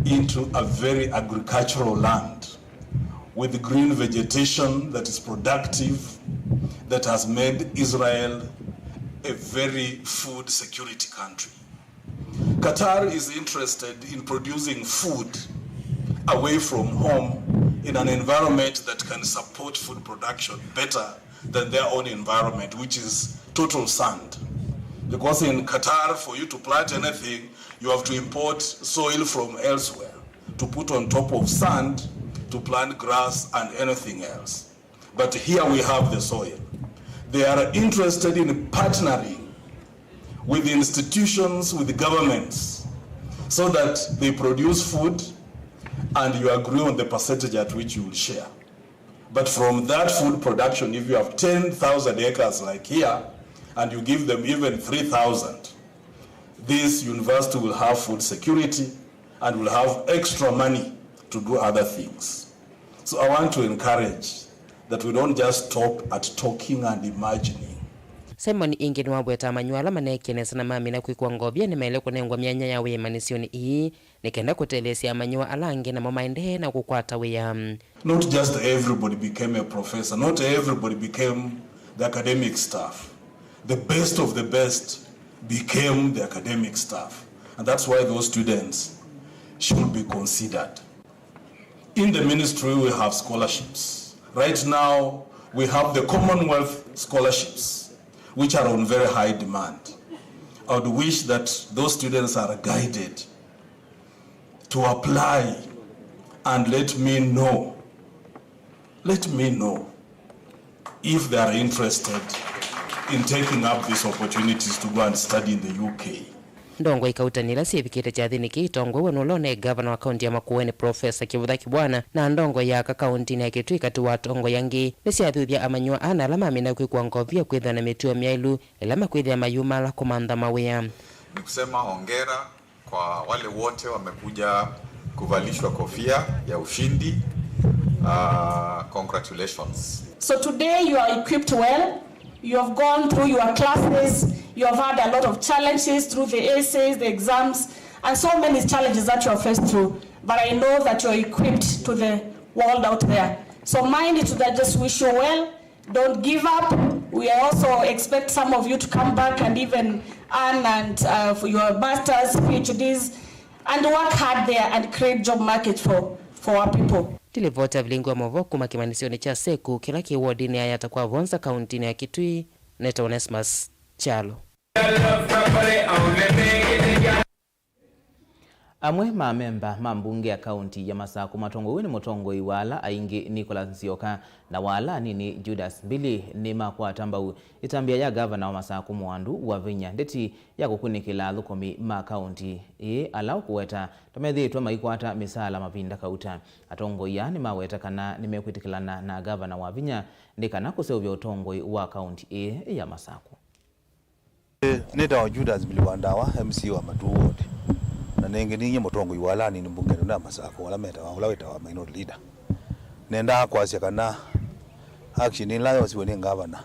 into a very agricultural land with green vegetation that is productive, that has made Israel a very food security country. Qatar is interested in producing food away from home in an environment that can support food production better than their own environment, which is total sand. Because in Qatar, for you to plant anything, you have to import soil from elsewhere to put on top of sand to plant grass and anything else. But here we have the soil. They are interested in partnering with institutions, with governments, so that they produce food and you agree on the percentage at which you will share. But from that food production, if you have ten thousand acres like here, and you give them even three thousand, this university will have food security and will have extra money to do other things. So I want to encourage that we don't just stop at talking and imagining. Simon ĩngĩ nĩwaweta amanyĩw'a ala maneekie nesa na mamina kwĩkwa ngovia nĩmaĩle kũnengwa myanya ya wĩa imanyĩsyonĩ ii nĩ kenda kũtetheesya amanyĩw'a ala angĩ namo maendee na kũkwata wĩa. Not just everybody became a professor, not everybody became the academic staff. The best of the best became the academic staff, and that's why those students should be considered. In the ministry, we have scholarships. Right now, we have the Commonwealth scholarships, which are on very high demand. I would wish that those students are guided to apply and let me know, let me know if they are interested in taking up these opportunities to go and study in the U K. Ndongoi kauntinĩ ila syĩvikĩte kyathĩnĩ kĩĩ itongoew'e nĩ ũla ũnaĩ ngavana wa kaunti ya Makueni, Profesa Kĩvutha Kĩbwana, na ndongoi ya aka kauntinĩ ya Kitui katĩ wa atongoi angĩ nĩsyathuthya amanyĩw'a ana ala mamina kwĩkwa ngovia kwĩthĩwa na mĩtuo myaĩlu ĩla makwĩthĩa mayumala kũmantha mawĩa. Ni kusema hongera kwa wale wote wamekuja kuvalishwa kofia ya ushindi. Uh, congratulations. So today you are equipped well. You have gone through your classes. You have had a lot of challenges through the essays, the exams, and so many challenges that you have faced through. But I know that you are equipped to the world out there. So mind it that just wish you well. Don't give up. We also expect some of you to come back and even earn and, uh, for your masters, P H Ds, and work hard there and create job market for, for our people. Ndilivoti ya vilingi wa mauvoo kuma kimanyĩsyonĩ kya Seku kĩla kĩ wodinĩ ya Yata kwa Vonza, kauntinĩ ya Kitui, nĩtawa Onesmus Kyalo. Amwe ma amemba ma mbunge ya kaunti ya Masakũ matongoew'e nĩ mũtongoi wa ala aingĩ Nicholas Nzioka na wa ala anini Judas Mbili nĩmakwata mbau ĩtambya ya ngavana wa Masakũ Mwandũ Wavinya ndeti ya kũkunĩkĩla athũkũmi ma kaunti ĩĩ, ala ũkũweta ta methĩĩtwe maikwata mĩsaala mavinda kauta. Atongoi aa nĩmaweta kana nĩmekwĩtĩkĩlana na ngavana Wavinya nĩ kana kũseũvya ũtongoi wa kaunti ĩĩ ya Masakũ. Nĩtawa Judas Mbili wa Ndawa, M C A wa Matuu Ward, na nĩngĩ ninyie mũtongoi wa ala anini mbungenĩ ya Masakũ, ala metawa, ũla wĩtawa minority leader. Nendaa kwasya kana action ĩla yosiwe nĩ ngavana,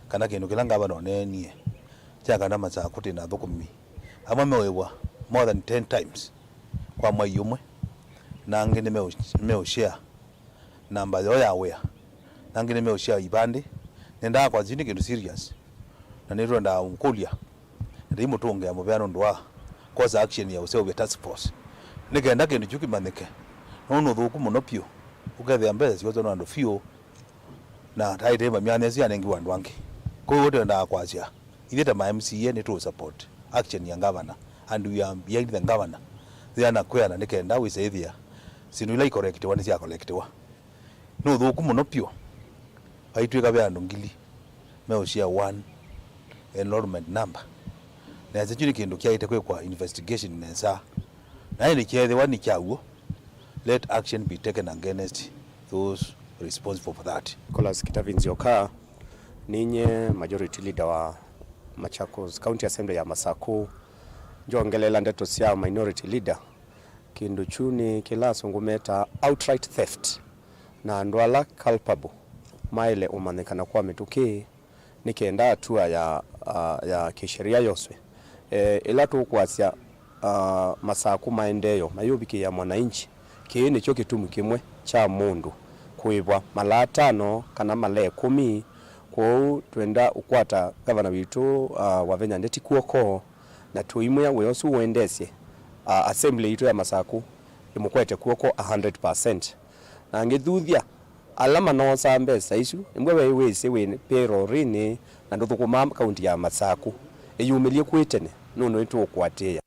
kana kĩndũ kĩla ngavana ũneenie kya kana Masakũ twĩ na athũkũmi amwe meũĩvwa more than ten times kwa mwai ũmwe, na angĩ nĩmeũ-, nĩmeũshare namba yoo ya wĩa, na angĩ nĩmeũshare ivandĩ. Nendaa kwasya nĩ kĩndũ serious, na nĩtwendaa ũkũlya, na ndĩimũtũngĩa mũvea nũndũ wa kwosa action ya ũseũvya task force, nĩ kenda kĩndũ kyu kĩmanyĩke, nũndũ nĩ ũthũku mũno vyũ, ũkethĩa mbesa syosa nĩ andũ vyũ, na taĩte mamyanya ĩsu yanengiwe andũ angĩ. Kwoou twendaa kwasya, ithyĩ ta ma M C A nĩtũ support action ya governor, and we are behind the governor. Thĩana na kwĩana nĩ kenda wĩse ĩthĩa syĩndũ ila ikorektiwa nĩsyakorektiwa. Nĩ ũthũku mũno vyũ. Vaitw'ĩka ve andũ ngili meũshare one, enrollment number. Nesa kyu nĩ kĩndũ kyaĩte kwĩkwa investigation nesa. Na ĩndĩ kyeethĩwa nĩ kya w'o, let action be taken against those responsible for that. Nicholas Kitavi Nzioka, ninye majority leader wa Machakos County Assembly ya Masaku. Njongelela ndeto sya minority leader, kĩndũ kyu nĩ kĩla asũngũ metaa outright theft, na andũ ala culpable maĩle ũmanyĩkana kwa mĩtũkĩ nĩ kenda atua ya, ah, ya kĩsheria yoswe. Eh, ĩla tũkwasya, ah, Masaku maendeeo mayũvikĩĩa mwananchi, kĩĩ nĩkyo kĩtumi kĩmwe kya mũndũ kũĩvwa mala atano kana mala ĩkũmi. Kwoou twenda ũkwata ngavana witũ, ah, Wavinya Ndeti kw'oko, na tũimwĩa wĩa ũsu ũendesye, ah, assembly yitũ ya Masaku ĩmũkwete kw'oko a hundred percent. Na ngĩthuthya ala manoosaa mbesa isu, nĩmwe we wĩsĩ wĩ payroll-inĩ na ndũthũkũmaa kaunti ya Masaku. Ĩyumĩlye kwĩ tene, nũndũ nĩtũũkũatĩĩa.